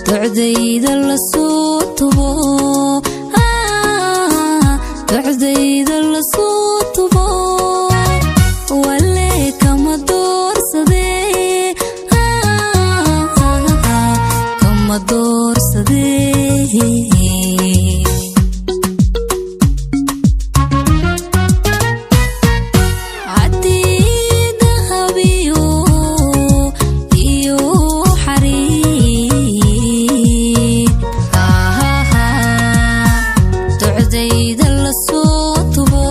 Docdayda lasoo tubo, docdayda lasoo tubo, wale kama doorsadee, kama doorsadee. Haddii dahabiyo iyo xariir, docdayda lasoo tubo,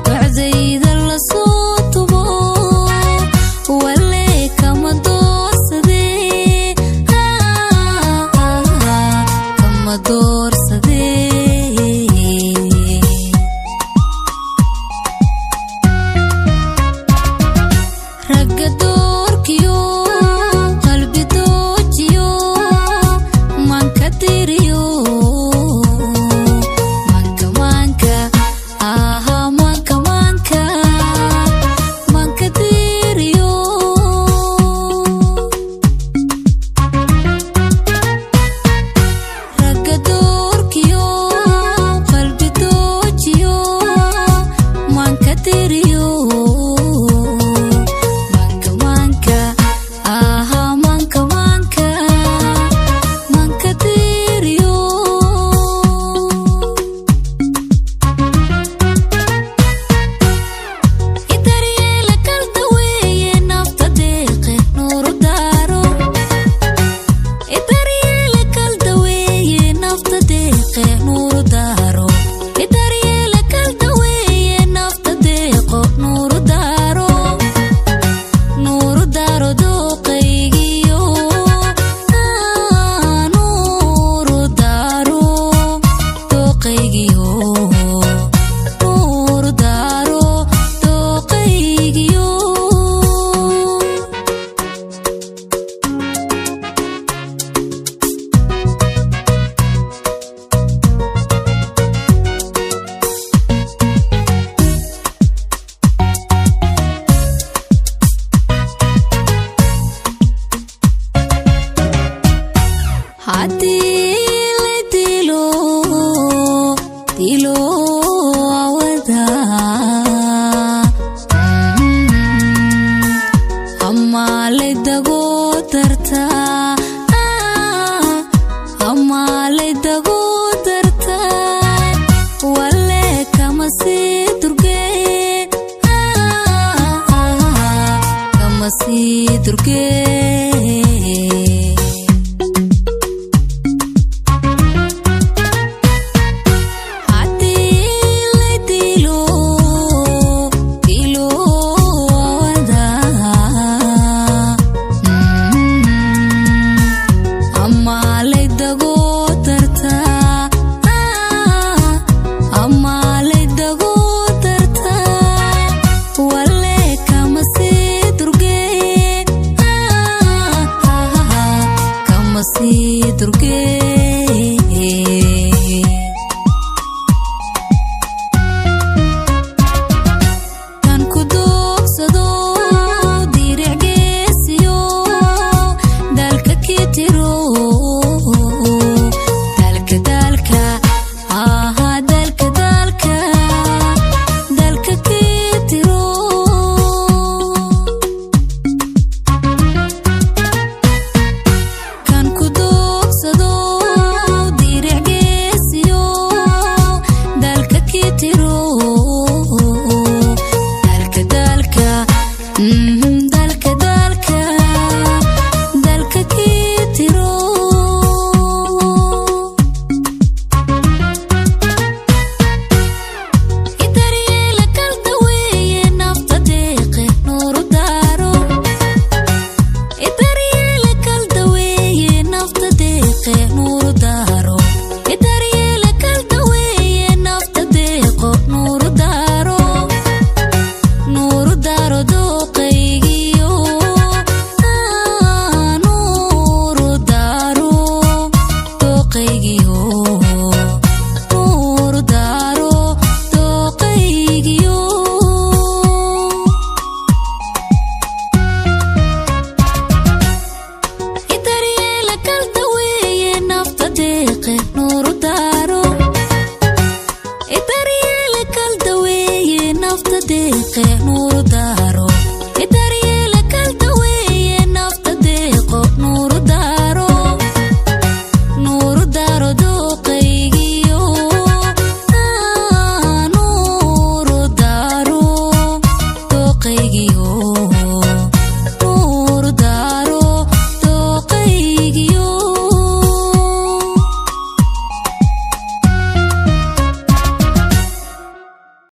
docdayda lasoo tubo, wale kama doorsadee, kama doorsadee. Ragga doorkiyo qalbi doojiyo manka diriyo, manka manka aha, manka manka manka diriyo. Ragga doorkiyo qalbi doojiyo manka diriyo, manka manka aha, manka manka manka diriyo. Idaryeela kalda weeye nafta deeqe nuuru daaro, idaryeela kalda weeye nafta deeqe nuuru daaro, idaryeela kalda weeye nafta deeqo nuuru daaro, nuuru daaro dooqaygiyo, nuuru daaro dooqaygiyo, nuuru daaro dooqaygiyo. Haddii la dilo dilo awada, ama la dago darta, ama la dago darta, wale kama sii durge, kama sii durge.